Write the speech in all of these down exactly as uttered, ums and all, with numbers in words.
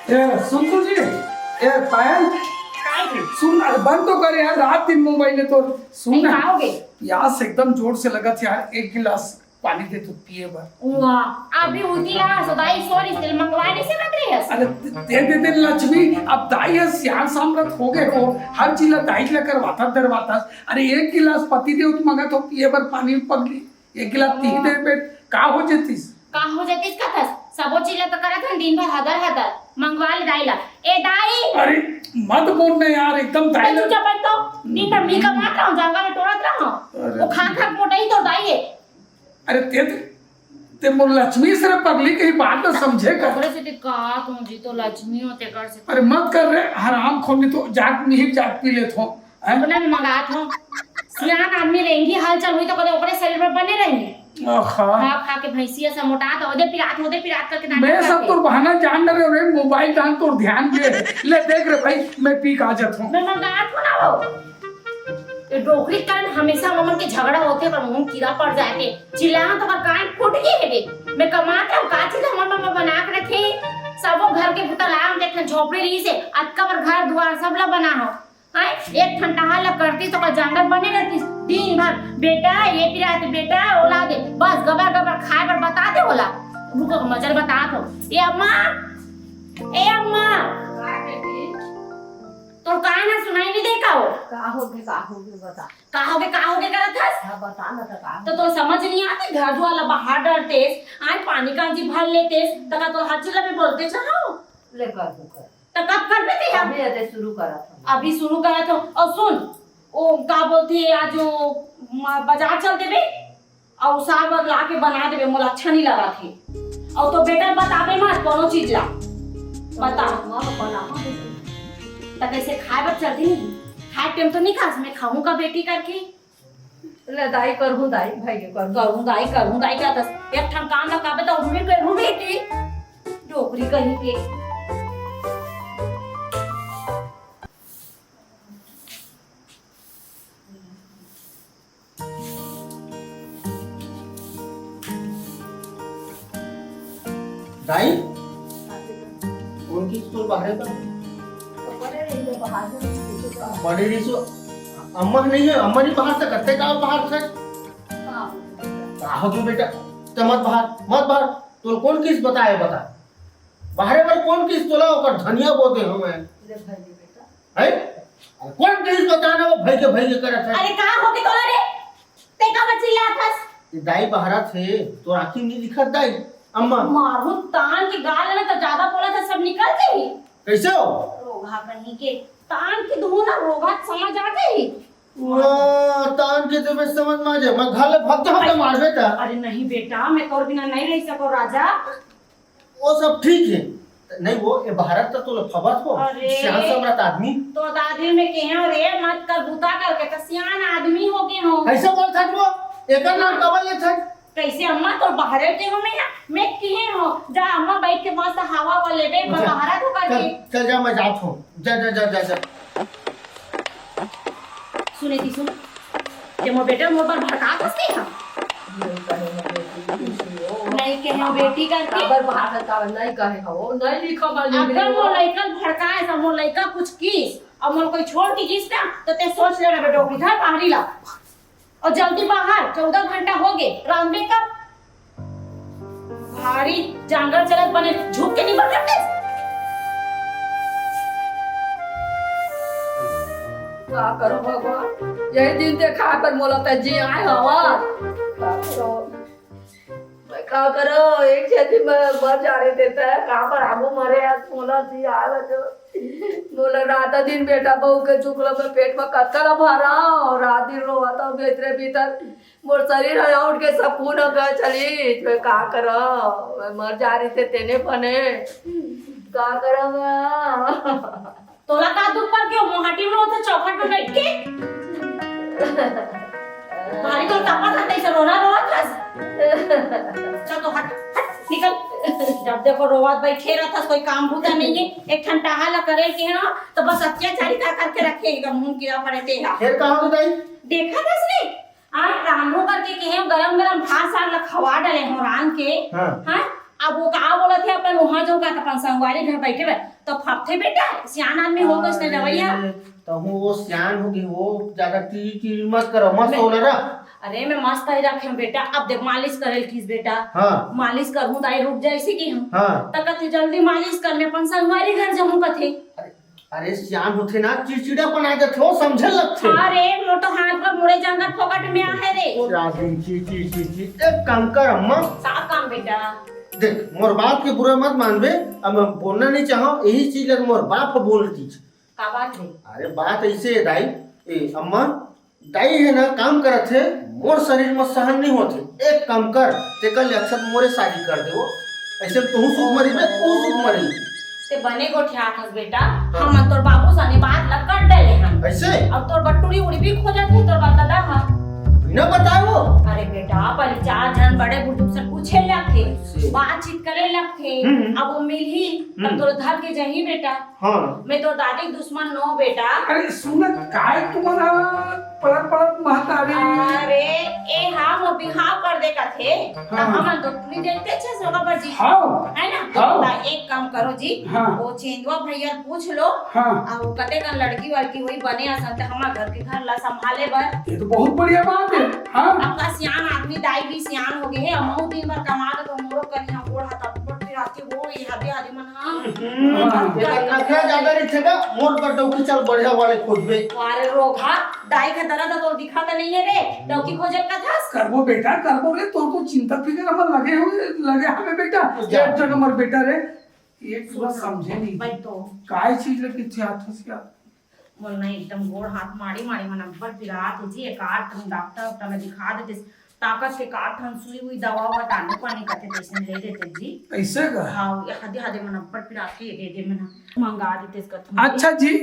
ए, सुन तो जी, ए, पायल, काय रे? सुन, अरे बंद तो कर यार, रात दिन मोबाइल है तो सुन नहीं ना। खाओगे? प्यास एकदम जोर से लगत यार, एक गिलास पानी दे तो पिए बर। वाह, अभी उठी ला, सो दाई, sorry, तेल मंगवा नहीं सकत रही हस? अरे दे दे दे लक्ष्मी, अब दाई है, सियान सामरथ हो गए हो, हर चीज ला दाई ला करवाता दरवाता। अरे एक गिलास पति देव तो मंगा तो पिए बर पानी पगली। एक गिलास पी दे बे, का हो जतिस? का हो जतिस कथस? सबो चीज ला तो करत हन, दिन भर हदर हदर। मंगवा ले दाई ला। ए दाई! अरे, मत बोल ना यार, एकदम दाई बे, ला चुपचाप बैठ तो। दिन भर मी कमात रहूं, जंगल में टोरत रहूं। अरे। वो खा खा मोटाई तो दाई है। अरे, ते, ते, ते मोर लक्ष्मी से रे पगली, कहीं बात तो समझे कर। ओकरे से ते का कहूं जी, तो लक्ष्मी होते कर से। अरे, मत कर रे, हराम खोली तो जात नहीं जात पी लेत हो। हैं? अपना में मंगात हो। सियान आदमी रेंगी हलचल हुई तो कदे ओकरे शरीर में बने रही। आहा। खा खा के भैंसिया से मोटात, ओदे पिरात, ओदे पिरात करके नाटक मैं सब करके। तोर बहाना जान डरे रे, मोबाइल दान तोर ध्यान दे। ले देख रे भाई, मैं पी का जत हूँ। मैं मंगात हो ना वो। ये डोकरी के कारण हमेशा हमन के झगड़ा होते, पर मुंह कीड़ा पड़ जाए के। चिल्लाना तो कर कान फूट गए हेगे। मैं कमात रहूं, का चीज हमन में बना के रखे। सबो घर के बुता लाम के ठन झोपड़ी रही से, अतका बर घर दुआर सब ला बना हो। हैं? एक ठन टहल ला करती तो का जंगल बने रहती। दिन भर बेटा, ये पिरात बेटा, ओला दे। बस गबर गबर खाए बर बता दे ओला। रुको, मजल बतात हो। ए अम्मा, ए अम्मा। का बेटी? तोर कान ह सुनाई नहीं दे का हो? का होगे, का होगे बता। का होगे, का होगे करत हस? हाँ, बता ना तो का तो होगे? तोर समझ नहीं आती, घर दुआर ला बाहर डरतेस, आए पानी कांजी भर लेतेस, त का तोर हर चीज ला भी बोलते चाहो? ले कर दू कर। त कब करबे ते हम? अभी अदे शुरू करत हूँ। अभी शुरू करत हो। और सुन, ओ का बोलते आज वो म-, बाजार चल देबे? अउ साग वाग ला के बना देबे, मोला अच्छा नहीं लगा थे। अउ तो बेटा बताबे मत कोनो चीज ला। बता। हाँ, बनावा बेटी। त कैसे खाए बर चलती नहीं? खाए टाइम तो नहीं खास, मैं खाऊं का बेटी करके? ले दाई करहूं दाई, भाई करहूं। करहूं दाई, करहूं दाई का दस। एक ठन काम ला काबे तो उम्मीद करहूं बेटी। डोकरी कहीं के। दाई, कौन की स्कूल बाहर है? बड़े रहिए बाहर से। बड़े रहिए सो, अम्मा नहीं है, अम्मा नहीं बाहर से करते का बाहर से? हाँ। का हो गयो बेटा? ते मत बाहर, मत बाहर। तो कौन किस बताए बता? बाहरे बर कौन किस तोला ओकर धनिया बोते हो मैं? ले भाई ये बेटा। है? अरे कौन किस बताना वो भाई के भाई के करत है? अरे का हो गए तोला रे? ते का बच्ची लाथस? ये दाई बहरा थे, तो आँखी नहीं दिखत दाई, अम्मा। मारू तान के गाल ना तो ज्यादा बोला था, सब निकल गई। कैसे हो? रोगा कहीं के, तान के धुन ना रोगा समझ आ गई। वाह, तान के तो मैं समझ में आ जाए, मैं घर ले भाग के हमके मारबे ता। अरे नहीं बेटा, मैं तोर बिना नहीं रह सको राजा। वो सब ठीक है, नहीं वो ये भारत का तो लफावत हो, अरे। सियान सम्राट आदमी। तो दादी में कहे हो रे, मत कर बूता करके तो सियान आदमी हो गए हो। ऐसे बोल था वो, एकर नाम कबल ले था। कैसे अम्मा तो बाहर के हो मैं, मैं कहे हो, जा अम्मा बैठ के मस्त हवा वा लेबे, अच्छा। बाहर तो चल, करके। चल जा, मैं जात हूँ, जा, जा, जा, जा, जा। सुने ती सुन, ते मोर बेटा मोर पर भड़कात हस के हम? नहीं कहे हो बेटी करके। काबर बाहर का काबर नहीं कहे हो, नहीं लिखा बा अगर मोर लइका भड़काए, सब मोर लइका कुछ किस, अब मोर कोई छोड़ के किस ना, तो ते सोच लेना बेटा, इधर बाहरी ला। और जल्दी बाहर, चौदह घंटा हो गए, रांधबे कब? भारी जांगर चलत बने, झुक के नहीं बरकत। का करो भगवान, यही दिन देखा पर मोला त जी आए हवा। का करो? मैं का करो, एक छेदी में मर जा रही देता है, कहाँ पर आगू मरे आज मोला जी आए बचो। मोला रात दिन बेटा बहू के चुकला में पेट में कत्ता ला भरा, और रात दिन रोवा तो भीतरे भीतर मोर शरीर ह उठ के सब खून हो गए चली, मैं का करो, मैं मर जा रही थे तेने बने, का करो मैं? तोला का दुख पर क्यों मुहाटी में रोते चौखट में बैठ के? भारी तो तपत है, तैसे रोना रोआ था। चल तो हट, हट, निकल। जब देखो रोवत बैठे रहता, कोई काम बूता नहीं है। एक ठन टहा ला करे के ना, तो बस अत्याचारी का करके रखे, एकदम मुंह कीड़ा पड़े ते हा। फिर कहाँ बताई? देखा था उसने? आज रांधो करके कहे, गरम गरम भात साग ला खवा डाले हो रांध के। हाँ। हाँ? अब वो का बोलत हे, अपन वहां जो का अपन संगवारी घर बैठे बे, तो फपथे बेटा, सियान आदमी हो गइस ते जवैया। अरे, तहूँ वो सियान हो गई, वो ज्यादा टीरी टीरी मत करो, मत मैं सोना रा। अरे, मैं मस्त ही रखे हूँ बेटा। अब देख, मालिश करे ल किस बेटा। हाँ। मालिश करूँ, दाई रुक जाए इसी की हम। हाँ। त कथे, "जल्दी मालिश कर, मैं अपन संगवारी घर जाऊँ," कथे। अरे, अरे, सियान होथे ना, चिड़चिड़ापन आ जाथे, वो समझे लगथे। अरे, मोर तो हाथ पर मुड़े जांगर फोकट में आहे रे। ओ राजू, ची, ची, ची, ची, एक काम कर अम्मा। का काम बेटा? देख, मोर बात के बुरा मत मानबे, अब मैं बोलना नहीं चाहूँ, यही चीज लग मोर बाप ह बोल दीज। का बात हे? अरे, बात ऐसे हे दाई, ए, अम्मा, दाई हे ना, काम करत हे, मोर शरीर में सहन नहीं होत हे। एक काम कर, तेकर ले अच्छा मोरे शादी कर दे वो। ऐसे तू सुख मरी बे, तू सुख मरी। ते बने गोठियात हस बेटा। हाँ। हमन तोर बाबू सने बात ल कर डले हन। ऐसे? अब तोर बटुरी उड़ी भी खोजत हे तोर बा दादा हा। बिना बताए वो? अरे बेटा, पहले चार झन बड़े बुजुर्ग से पूछे लगथे, ऐसे। बातचीत करे लगथे। हम्म। अब वो मिलही, तब हम्म। तोर धर के जही बेटा। हाँ। मैं तोर दादी के दुश्मन नो बेटा। अरे सुन, काय तुम्हारा पलट पलट महतारी? अरे, ए हा मोर बिहाव कर दे कथे। हाँ। त हमन तो नहीं देखते छे सोगा पर जी। हाँ। है ना? हाँ। त एक काम करो जी, हाँ। वो चेंदुआ भैया पूछ लो। हाँ। आ वो कते कन लड़की वड़की हुई बने असन त हमार घर के घर ला संभाले बर। ये तो बहुत बढ़िया बात है। हाँ। आपका सियान आदमी, दाई भी सियान हो गए है, अमऊ दिन भर कमा के तो मोरो करिया गोड़ हाथ अब्बड़ पिराथे वो, ये हदे हदे मन हाँ। हम्म, हाँ। एकर नखरा ज्यादा रहिथे गा, मोर बर डौकी चल बढ़िया वाले खोजबे। अरे रोगहा, दाई के दर्द तो दिखाता नहीं है रे, डौकी खोजे का था। करबो बेटा, करबो रे, तोर तो चिंता फिकर हमर लगे हुए, लगे हमें बेटा। जा। एक जगह मर बेटा रे, ये पूरा समझे नहीं। भाई तो। काय चीज लगी थी हाथ से यार? मोर ना एकदम गोड़ हाथ माड़ी माड़ी मन अब्बड़ पिरात हे जी, एक आध ठन डॉक्टर उक्टर में दिखा देते, ताकत के एक आध ठन सुई उई दवा वा टानी पानी कथे तैसन ले देते जी। ऐसे का? हाँ, ये हदे हदे मन अब्बड़ पिरात हे, दे दे मन मंगा देते कथे। अच्छा जी,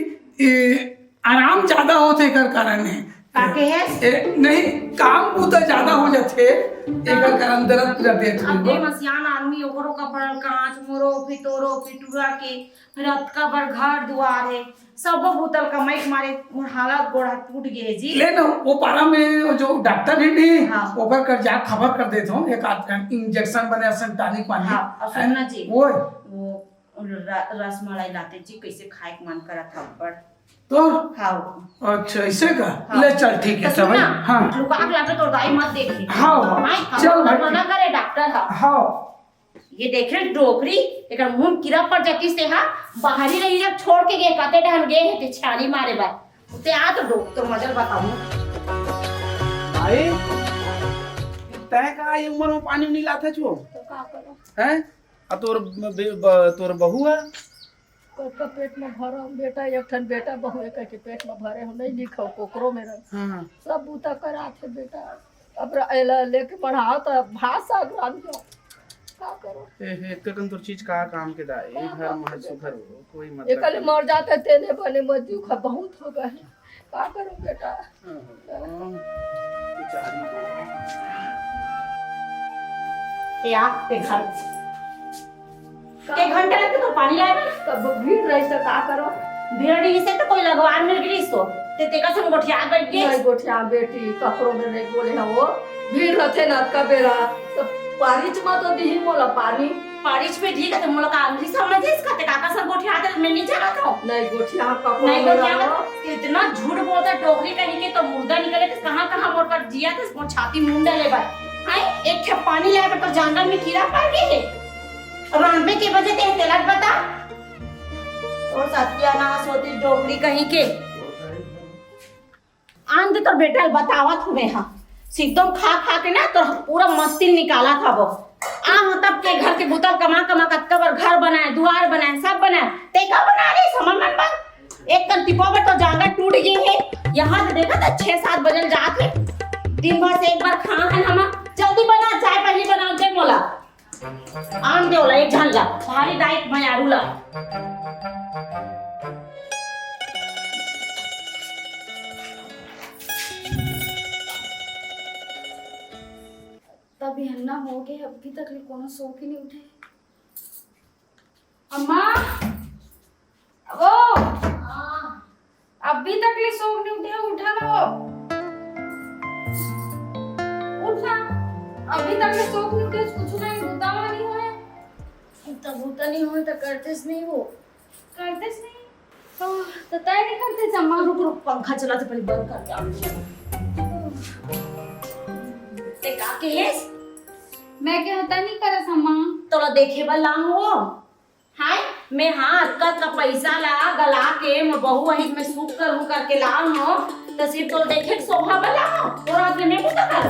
ये आराम ज्यादा होते एकर कारण है। का के है? ए, नहीं, काम बूता ज्यादा हो जाते, एकर कारण दर्द पिरात हे अब थोड़ी दे बहुत। मसियान आदमी ओकरो का पड़ल कांच मोरो फितोरो पिटुरा के, फिर अतका बर घर दुआर हे, सबो बुतल कमाई के मारे मोर हालत गोड़ हाथ टूट गे हे जी। ले ना, वो पारा में वो जो डॉक्टर हे नहीं, हाँ। ओकर कर जा खबर कर देत हूँ, एक आध इंजेक्शन बने असन टानिक पानी। हाँ, और सुन ना जी, वो वो र-, रसमलाई लाते जी, कैसे खाए के मन करत हे अब्बड़। तो? हाँ। अच्छा, ऐसे का? हाँ। ले चल, ठीक है, तो सब सुन है। ना, हाँ। लुका के लाते तो दाई मत देखी। हाँ, हाँ। हाँ, चल भाई। मना करे डॉक्टर हा। हाँ। ये देखे डोकरी, एकर मुंह कीड़ा पड़ जातिस ते हा, बाहरी रही जब छोड़ के गे, कते डहन गे हे, ते छानी मारे बर। ते आ तो डोक, तो मजल बताऊं। भाई, तय का ये उम्र में पानी नहीं लाते छो? तो का करो? हैं? आ तोर बे-, ब-, तोर बहू है? ओकर पेट में भरो बेटा, एक ठन बेटा बहू है, कह के पेट में भरे हो, नहीं लिखो कोकरो में रह। हाँ। सब बूता करात हे बेटा। अब र-, एला लेके पढ़ाओ त भाषा ग्राम के का करो? ए, हे, इतका कन तोर चीज का काम के दाई? का घर काम में के सुधर बेटा? हो, कोई मतलब एकर ले नहीं। मर जाते तेने बने मजदूर का बहुत हो गए। का करो बेटा? हाँ, हाँ, बेचारी। ते आ, ते घर। के घंटा लगते तो पानी लाए में? तब भीड़ रही तो का करो? भीड़ रही से तो कोई लगवार मिल गई सो। ते तेका संग गोठिया बैठ गए। नहीं गोठिया बेटी, कपड़ों में नहीं बोले हैं वो। भीड़ रहते ना का बेरा। तो पारिच में तो दी मोला पानी। पारिच में दी का तो मोला का अंगली समझ इसका ते काका संग गोठिया आते मैं नहीं चला था। नहीं गोठिया कपड़ों नहीं में गोठिया रहो। का इतना झूठ बोलता डोकरी कहीं के तो मुर्दा निकले तो कहाँ कहाँ मोर कर जिया तो मोर छाती मुंडा ले बार। आए, एक ठे पानी लाए बर तो जंगल में कीड़ा पड़ गए हे। रांधे के बजे ते तेलक बता। तोर सत्यानाश होती डोकरी कहीं के। आन दे तोर बेटा ल बतावत हूँ मैं हा। सिकदम खा खा के ना तोर पूरा मस्ती निकाला था वो। आ हो तब के घर के बुतल कमा कमा कतका बार घर बनाए, दुआर बनाए, सब बनाए। ते का बना रही समझ मन बा? एक कन टिपा बर तो जांगर टूट गए हे। यहाँ से देखा था छह सात बजे जात हे। दिन भर से एक बार खा है हम। जल्दी बना, चाय पहली बना दे मोला। आन दे ओला एक झन ला, भारी दाई के मयारू ला। तब बिहन्ना हो गए, अभी तक ले कोनो सो के नहीं उठे। अम्मा, ओ, अभी तक ले सो के नहीं उठे, उठा ना वो। उठ ना, अभी तक ले सो के नहीं उठे, कुछ नहीं, बुता हुआ नहीं हुआ है। बूता नहीं होय त करतेस नहीं वो। करतेस नहीं? तो, तो तय नहीं करते जम्मा। रुक, रुक, पंखा चला तो पहले बंद करके आऊँ। ते का कहेस? मैं के होता नहीं करस अम्मा। तोला देखे बर लांग हो। हाय, मैं हाँ, अतका, अतका पैसा ला गला के मैं बहू अहित मैं सुख करूँ करके लांग हो, तो सिर्फ तोला देखे के शोभा बर लांग हो। तोरा हाथ में मैं कुछ कर।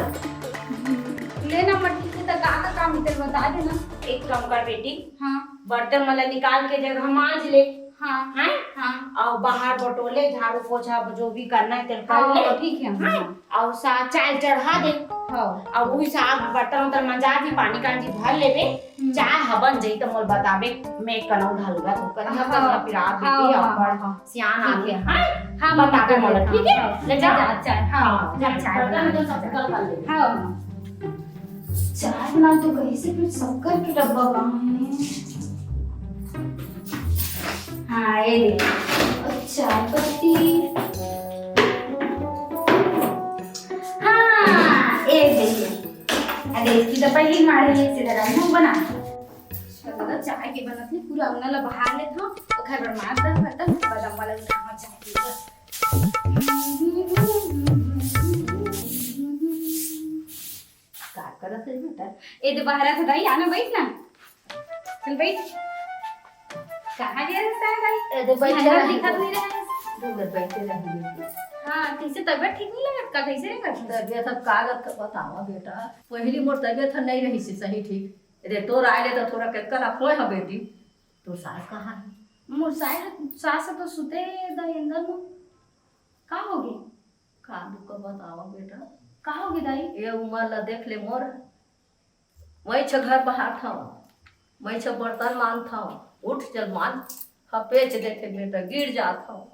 ले ना मट्टी से तो का, का काम है तेरे बता देना। एक काम कर बेटी, हाँ। बर्तन मन ला निकाल के जगह मांज ले। हाँ। हैं? हाँ। अउ बाहर बटोले, झाड़ू पोछा जो भी करना है तेरे कर हाँ, ले। ठीक है, हैं? हाँ। अउ सा-, चाय चढ़ा दे। हाँ। अउ उही साग बर्तन उर्तन मंजा जी, पानी कांजी भर लेबे। हम्म। चाय ह बन जाई त मोल बताबे, मैं कनऊ ढलगा तो करिया हाँ, करिया पिरात हाँ, बेटी हाँ, अब्बड़ हाँ, हाँ। सियान ठीक आदमी है। हैं? हाँ, बताबे मोला, ठीक है? हाँ, ले जा। जा, चाय, हाँ, हाँ, जा, चाय बर्तन बना उर्तन ले सब जा। निकल कर ले। हाँ। चाय बना तो कहीं से फिर शक्कर के डब्बा कहाँ है? हाँ, ये ले। और चाय पत्ती। हाँ, ये ले। अरे, इसकी तो पहली मारे, सीधा रंग बना। चलो, चाय के बनत नहीं, पूरा अंगना ला बहार लेत हूँ। तो घर बर मार दे, बर्तन, बदाम वाला उठा, हाँ, चाय पी ले। का करत है बेटा? ए दे बहरा था दाई, आना बैठ ना। चल बैठ। कहाँ गया रहता है दाई? ए दे बैठ नजर रही दिखत है। नहीं रहा है। दूर बैठे रही है। हाँ, कैसे तबीयत ठीक नहीं लगत का? कैसे नहीं करत? तबीयत अब का लगत का बतावा बेटा। पहली मोर तबीयत ह नहीं रही सी सही ठीक। रे तोर आए ले तो थोड़ा केतका ला खोए ह बेटी। तोर सास कहाँ है? मोर सास, सास तो सुते दाई अंदर में। का होगे? का दुख बतावा बेटा? का होगे दाई? ये उमर ला देख ले मोर। मैं छ घर बहारथव, मैं छ बर्तन मांजथव, उठ चल मांज, हपेच देथे बेटा, गिर जाथव।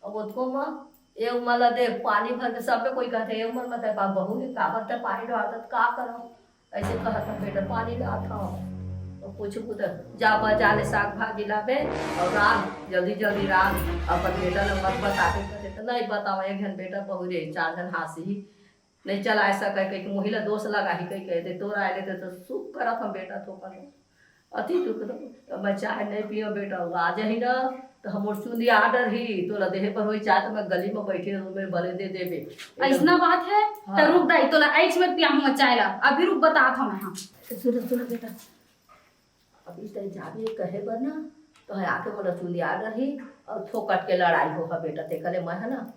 अब ओतको म ये उमर ला देख, पानी भर के सबे कोई कहथे, "ये उमर म तै का बहू हे, काबर तै पानी डालत, का करव?" ऐसे कहत हम, "बेटा, पानी लाथव।" और कुछ कुछ जा बजा ले, साग भाजी लाबे और रांध, जल्दी जल्दी रांध। अपन बेटा ल मत बताबे कहथे, तो नहीं बतावा, एक झन बेटा बहू रे, चार झन हाँसी, नहीं चलाए सके कहिके मोही ला दोष लगाही कहिके, ते तोर आए ले ते तो सुख करत हम बेटा, तो कर अति दुख दो। तो मैं चाय नहीं पियो बेटा, आ जाही ना, तो हमर चुंदी आर्डर ही, तोला देहे पर होई चाय, तो मैं गली में बैठी रहूं, मैं भले दे देबे। ऐसना बात है? हाँ। तो रुक दाई, तोला ऐच में पिया हूँ चाय ला, अभी रुक, बतात हूँ मैं, हाँ। सुनो, सुनो बेटा, अभी तय जाबे कहे बर ना, तो है आके मोला चुंदी आर्डर ही, और फोकट के लड़ाई हो हा बेटा, ते करे मैं है ना,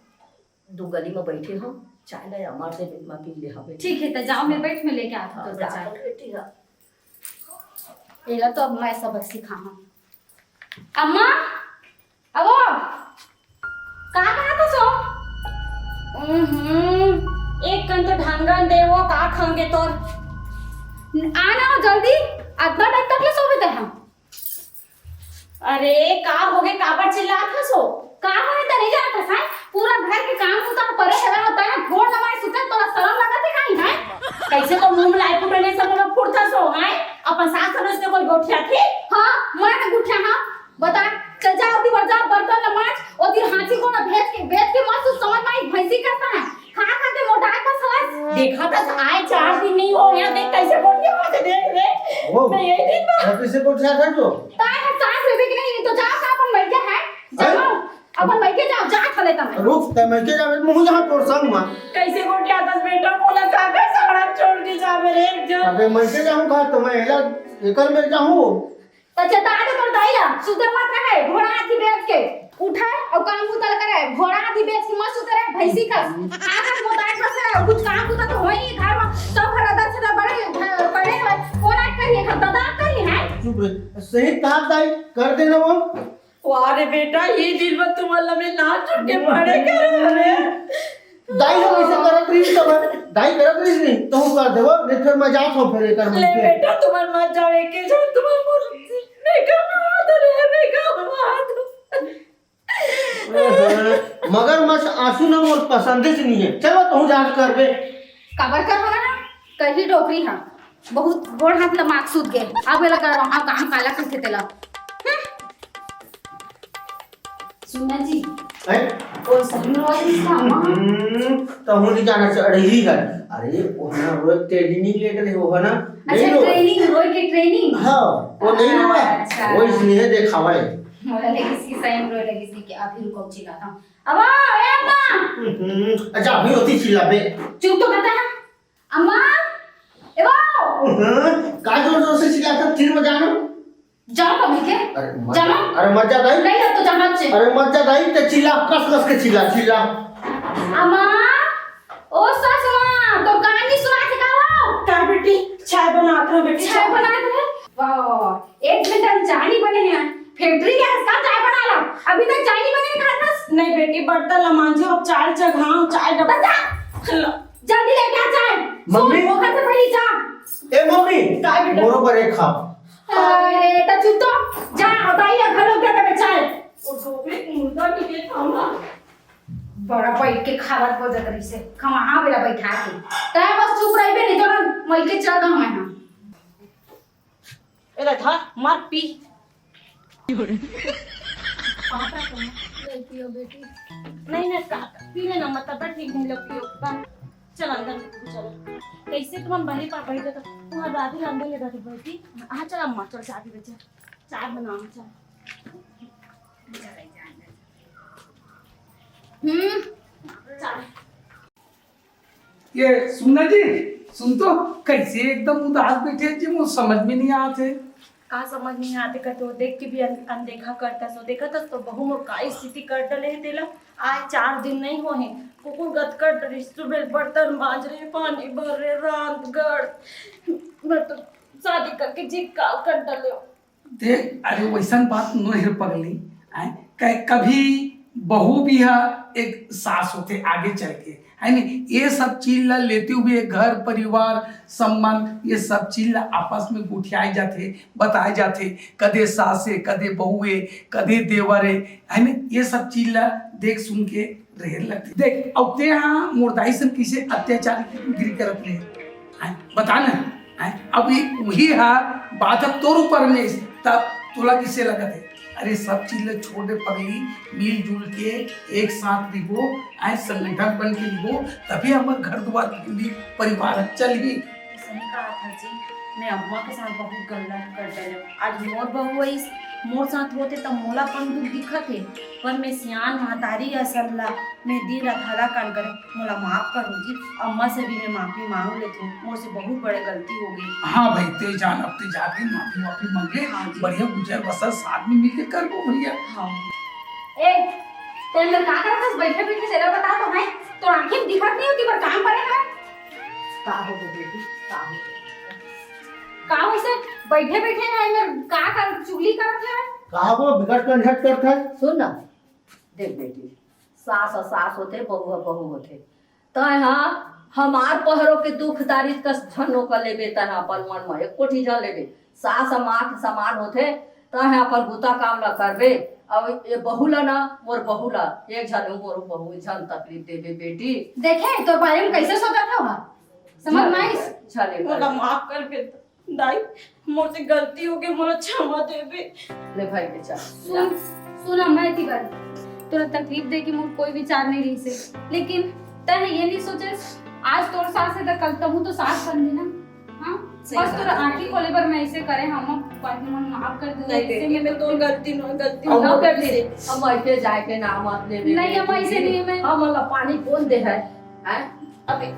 दू गली में बैठे हो, चाय ले अमर से मैं पी ले हवे। ठीक है, तो जाओ, मैं बैठ में लेके आती हाँ, हूँ जा चाय। तो बेटी हा। एला तो अब मैं सबक सिखाहूँ। अम्मा, अबो, का कहा था सो? हम्म, एक कन तो ढंगन दे वो, का खंगे तोर? आना हो जल्दी, अतना टाइम तक ले सोबे ते हम। अरे, का होगे, काबर चिल्लात हस ओ? का होगे त नइ जानत हस, हैं? पूरा घर के काम बूता परे हवे होता है, भोर नमाज सुते तोला शरम लगत हे काई, हैं? कइसे तो मुंह में लाई फुटने सब में फुटत हस ओ, हैं? अपन सास ससुर से कोई गोठियाथे? हाँ, मैं तो गोठियाहूँ। बता, चल जा, ओती बर जा, बर्तन नमाज, ओती हाथी घोड़ा भेज के, भेज के मस्त समझ में आई, भैंसी करता है। खा खा के मोटाए बस हवस। देखा त आए चार दिन नहीं हो गया, देख कैसे बोल के वहां से देख रे। ओ, मैं यही दिन में। अब किसे बोल रहा था तू? ताए है सास रे कि नहीं, तो जाओ का अपन मइके है, जाओ। अरे। अपन मइके जाओ, जा थले तमे। रुक, ते मइके जावे, मुंह जहां तोर संग में। कैसे बोल के आदस बेटा, बोला था, मैं सगड़ा छोड़ के जावे रे, एक जन। अबे मइके जाऊं का, तो मैं एला, एकर में जाऊं। त चेता दे तोर दाई ला, सुते मत रहे, घोड़ा हाथी बेच के उठे अउ काम बूता ल करे, घोड़ा हाथी बेच के मत सुते रहे, भैंसी कस। आदत मोटाई बस है, कुछ काम बूता तो होई नहीं घर में, सब घर अदर छदर बड़े, अ, पड़े हुए, कौन आज करिए घर, दादा आज करिए हैं? चुप रहे, सही कहा दाई, कर देना वो। वाह रे बेटा, ये दिन में तुम्हारा मैं ना छूट के पड़े करे रे। दाई हम ऐसे करत रही तब, दाई करत रही नहीं, तो हम कर देबो, नहीं फिर मैं जात हूँ फिर एकर ले मन से। बेटा, तुम्हार मत जाओ, एक ही जाओ, तुम्हार मोर बेटा में हाथ रे, बेटा में हाथ। मगरमच्छ आंसू ना मोर पसंदे से नहीं है। चलो, तू जांच करबे। काबर कर होला ना, कही डोकरी हा, बहुत गोड़ हाथ ला माक सूत गे। अब एला करवाहा काम काला कहिथे तेला। हम्म। सुनना जी, हैं? वो सही में रोज रिश्ता हुआ? हम्म, तहूँ नहीं जाना चढ़ ही है। अरे, वो है ना, वो एक टेढ़ी नहीं लेट रहे, वो है ना, अच्छा, नहीं लो। Training, रोए के training। हाँ, वो नहीं लो है। अच्छा। वो इसलिए देखावा है। मोला लगिस कि सही में रोए लगिस कि अभी रुको, चिल्लात हूँ। अब आओ, ए अम्मा। हम्म, अच्छा, अभी होती चिल्लाबे। चुप तो करता है। अम्मा, ए वो। हम्म, का जोर जोर से चिल्लात हस, फिर बजाना। जाओ कभी के। अरे मत, जाना। अरे मत जा दाई। नहीं, अब तो जाना से। अरे मत जा दाई, ते चिल्ला, कस कस के चिल्ला, चिल्ला। अम्मा, ओ सासु माँ, तो कहानी सुनाथे का हो? का बेटी, चाय बनात रहो बेटी। चाय बनात रहे? वाह, एक घंटा में चाय नहीं बने हैं। Factory गया का चाय बना ला? अभी तक चाय नहीं बने घर में। नहीं बेटी, बर्तन ला मांजो, अब चाय जगाओ, चाय डब्बा। बता, जल्दी लेके आ चाय। मम्मी। सोच, वो घर से पहले जा। ए मम्मी, काय बेटा? मोरो पर एक खा। अरे, तो चुप तो। जा, बताइए, घर लोग क्या चाय। वो डोबे मुर्दा के लिए खाऊंगा। बड़ा बैठ के खावत बजत रही से, खमाहा बेला बैठा के। तै बस चुप रहिबे, नहीं तो ना, मई के चल दम है ना। ए रे धर, मार पी। नहीं पियो बेटी। नहीं नहीं का, पी लेना, मतलब ठीक नहीं लग पियो। बा, चल अंदर चल। कैसे तुम बहरी पा बैठ जाता, तुम्हारा दादी अंदर ले जाती बैठी। हाँ चल अम्मा, चल चाय पी बच्चे, चाय बनाओ चल। हम्म। ये सुन ना जी, सुन तो, कैसे एकदम उदास बैठे जी, मुझे समझ में नहीं आते। का समझ नहीं आते करते हो, देख के भी अन, अनदेखा करता सो। देखा था तो बहू मोर का स्थिति कर डले है तेला। आज चार दिन नहीं हो है, कुकुर गत कर डले, सुबह बर्तन मांज रहे, पानी भर रहे, रांध गढ़। मैं तो शादी करके जी काल कर डले हो। देख, अरे वैसन बात नो हे पगली, हैं? क-, कभी बहू भी हा एक सास होथे आगे चल के, है नी? ये सब चीज ला लेते हुए घर परिवार संबंध, ये सब चीज ला आपस में गोठियाए जाथे, बताए जाथे, कदे सास हे, कदे बहू हे, कदे देवर हे, है नी? ये सब चीज ला देख सुन के रहे लगथे। देख, अब ते हा मोर दाई सन किसे अत्याचार गिरी करत रहे, हैं? बता ना। हैं? अब ये वही हा बात हा तोर ऊपर में, तब तोला किसे लगत हे? अरे सब चीज ला छोड़ दे पगली, मिलजुल के एक साथ रिबो, आए संगठन बन के रिबो, तभी हमर घर दुआर फैमिली परिवार चलही। सही कहा था जी, मैं अम्मा के साथ बहुत गलत कर डले। आज मोर बहू आइस, मोर साथ होते तब मोला अपन दुख दिखत हे, पर मैं सियान महतारी असन ला मैं दिन रात हला कान करे, मोला माफ करो जी। अम्मा से भी मैं माफी मांग लेथूं, मोर से बहुत बड़े गलती हो गई। हाँ भाई, ते जान, अब ते जाके माफी वाफी मांग ले। हाँ जी। बढ़िया गुजर बसर साथ में मिलके करबो भैया। हाँ। ए, तेरे अंदर का करत हस? बैठे बैठे तेला बता तो है। तो आंखें दिखत नहीं होती, पर काम करे है। का हो गो बेटी, का हो गो? का हो से बैठे बैठे है, मेरे का कर चुगली करत है? का वो बिगड़ कर झट करत है? सुन ना, देख बेटी, सास ह सास होथे, बहू ह बहू होथे। तय हा हमार पहरो के दुख दारिद कस झन ओकर लेबे, तय हा अपन मन म एक कोठी झन लेबे। सास ह माँ के समान होथे, तय हा अपन बुता काम ल करबे। अब ये बहू ल ना, मोर बहू ल, एक झन मोर बहू झन तकलीफ देबे बेटी। देखे, तोर बारे में कैसे सोचत हव हा? समझ में आइस? झने मोला करबे। माफ कर दे दाई, मोर से गलती हो गई, मोला क्षमा देबे। ले भाई बेटा। सुन, सुन अम्मा, एती बार तोला तकलीफ दे के मोर कोई विचार नहीं रही से, लेकिन तय ये नहीं सोचे आज तोर सास है तो कल तहूँ तो सास बनबे ना। हाँ, सही बस बात तोरा है। आंखी खोले बर मैं ऐसे करे, हम बाकी मन माफ कर दे। नहीं बेटी, मैं तोर गलती नो, गलती हम ना लोग कर भी दे। हम ऐसे जाए के नाम मत लेबे। नहीं, हम ऐसे नहीं है, मैं हम वाला पानी कौन दे है? हैं? अबे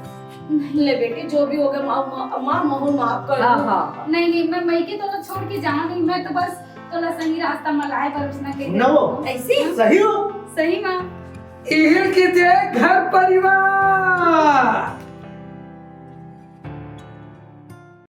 ले बेटी, जो भी हो गया माँ, माँ, माँ मोहन माफ कर हाँ दो। हाँ। नहीं नहीं, मैं मई के तोला छोड़ के जाना नहीं, मैं तो बस तोला सही रास्ता में लाए बर उसना के ना वो। ऐसे सही हो? सही माँ। इहिर के दे घर परिवार।